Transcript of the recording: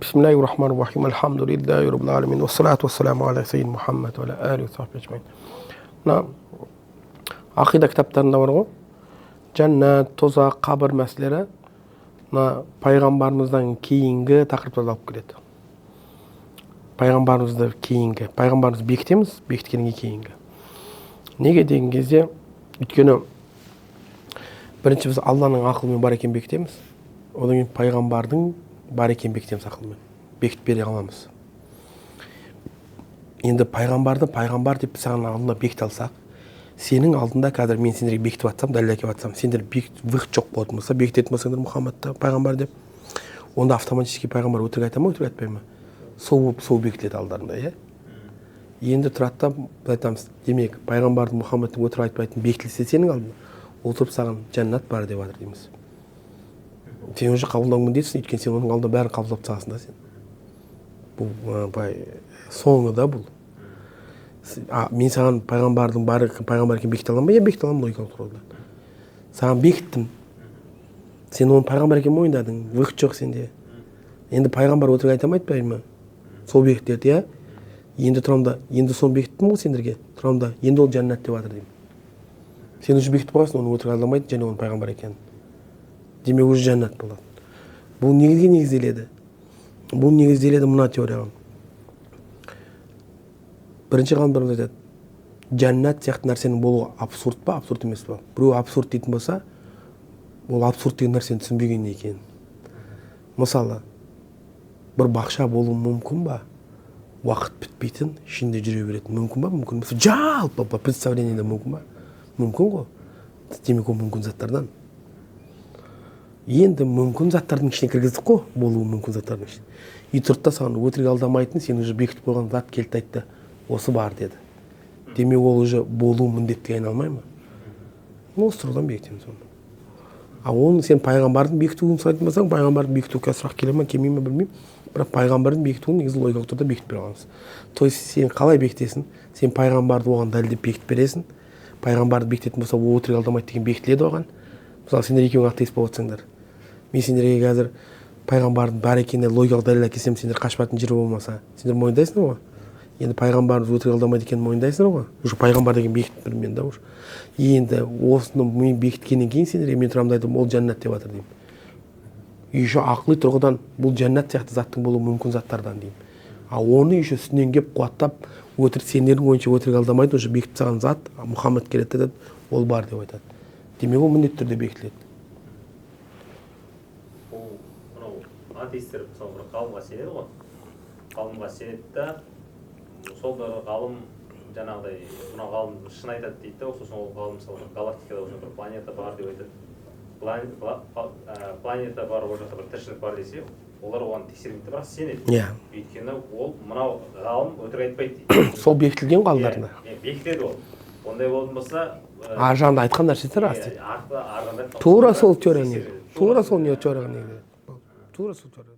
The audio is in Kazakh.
Бисмиллахи рахмани рахим. Альхамдулиллахи раббил аламин. Уассалату уассаламу аля саййидина Мухаммад ва аля алихи ва сахбихи ажмаин. Мына ақида кітаптарында бар ғой, жәннат, тозақ, қабір мәселелері мына пайғамбарымыздан кейінгі тақырыптарды алып келеді. Пайғамбарымызды кейінгі, пайғамбарымызды бекітеміз, бекіткеннен кейінгі. Неге деген кезде, өйткені бірінші біз Алланың ақылымен бар екенін бекітеміз, одан кейін пайғамбардың бар екенін бекітеміз, ақылмен бекітіп бере аламыз. Енді пайғамбарды пайғамбар деп саған алдында бекіте алсақ, сенің алдында қазір мен сендерге бекітіп жатсам, дәлел әкеліп жатсам, сендер выход жоқ болатын болса, бекітетін болсаңдар Мұхаммадты пайғамбар деп, онда автоматически пайғамбар өтірік айта ма, өтірік айтпай ма? Сол болып сол бекітіледі алдарында, иә. Енді тұрады да, біз айтамыз: демек, пайғамбардың, Мұхаммадтың өтірік айтпайтыны бекітілсе сенің алдында, ол тұрып саған жәннат бар деп жатыр дейміз. Сен уже қабылдауың міндеттісің, өйткені сен оның алдында бәрін қабылдап тастағансың да. Сен бұл былай соңы да бұл. А мен саған пайғамбардың бар, пайғамбар екенін бекіте аламын ба? Иә, бекіте аламын. Логикалық тұрғыдан саған бекіттім, сен оның пайғамбар екенін мойындадың, выход жоқ сенде. Енді пайғамбар өтірік айта ма, айтпай ма? Сол бекітіледі, иә. Енді тұрамын да, енді соны бекіттім ғой сендерге, тұрамын да, енді ол жәннат деп жатыр деймін. Сен уже бекітіп қойғансың оның өтірік алдамайтын және оның пайғамбар екенін, демек, уже жәннат болады. Бұл негізге негізделеді, бұл негізделеді мына теорияға. Бірінші, ғалымдарымыз айтады: жәннат сияқты нәрсенің болуы абсурд па, абсурд емес па? Біреу абсурд дейтін болса, ол абсурд деген нәрсені түсінбеген екен. Мысалы, бір бақша болуы мүмкін ба, уақыт бітпейтін, ішінде жүре беретін? Мүмкін ба, мүмкін емес? Жалпы по представлениеде мүмкін ба? Мүмкін ғой. Демек, ол мүмкін заттардан. Енді мүмкін заттардың ішіне кіргіздік қой, болуы мүмкін заттардың ішіне. И тұрды да, саған өтірік алдамайтын, сен уже бекітіп қойған зат келді, айтты, осы бар деді. Демек, ол уже болуы міндеттіге айналмай ма? Ну, осы тұрғыдан бекітеміз оны. А оны сен пайғамбардың бекітуін сұрайтын болсаң, пайғамбардың бекітуге сұрақ келе ма, келмей ма, білмеймін, бірақ пайғамбардың бекітуін негізі логикалық түрде бекітіп бере аламыз. То есть сен қалай бекітесің? Сен пайғамбарды оған дәлелдеп бекітіп бересің. Пайғамбарды бекітетін болса, ол өтірік алдамайды деген бекітіледі оған. Мысалы, сендер екеуің атеист болып жатсаңдар, мен сендерге қазір пайғамбардың бар екеніне логикалық дәлел әкелсем, сендер қашпайтын жері болмаса, сендер мойындайсыңдар ғой. Енді пайғамбарымыз өтірік алдамайды екенін мойындайсыңдар ғой. Уже пайғамбар деген бекітіп тұрмын мен да уже. Енді осыны мен бекіткеннен кейін сендерге мен тұрамын да айтамын: ол жәннат деп жатыр деймін. Еще ақыли тұрғыдан бұл жәннат сияқты заттың болуы мүмкін заттардан деймін. А оны еще үстінен келіп қуаттап, өтірік, сендердің ойынша өтірік алдамайды, уже бекітіп тастаған зат Мұхаммед келеді де айтады, ол бар деп айтады. Демек, ол міндетті түрде бекітіледі. Ол мынау атеисттер, мысалы, бір ғалымға сенеді ғой, ғалымға сенеді да, сол бір ғалым жаңағыдай мынау ғалым шын айтады дейді да. Сосын ол ғалым, мысалы, галактикада уже бір планета бар деп айтады. Планета бар, ол жақта бір тіршілік бар десе, олар оған тексермейді да, бірақ сенеді. Өйткені ол мынау ғалым өтірік айтпайды дейді. Сол бекітілген ғой алдарында. Иә, бекітеді. Ол ондай болатын болса, ар жағында айтқан нәрсесі рас иә, дейді. Арты ар жағында айтқан Тура сол теория тексереді. Негізі тура сол не теорияға негізі, тура сол теория.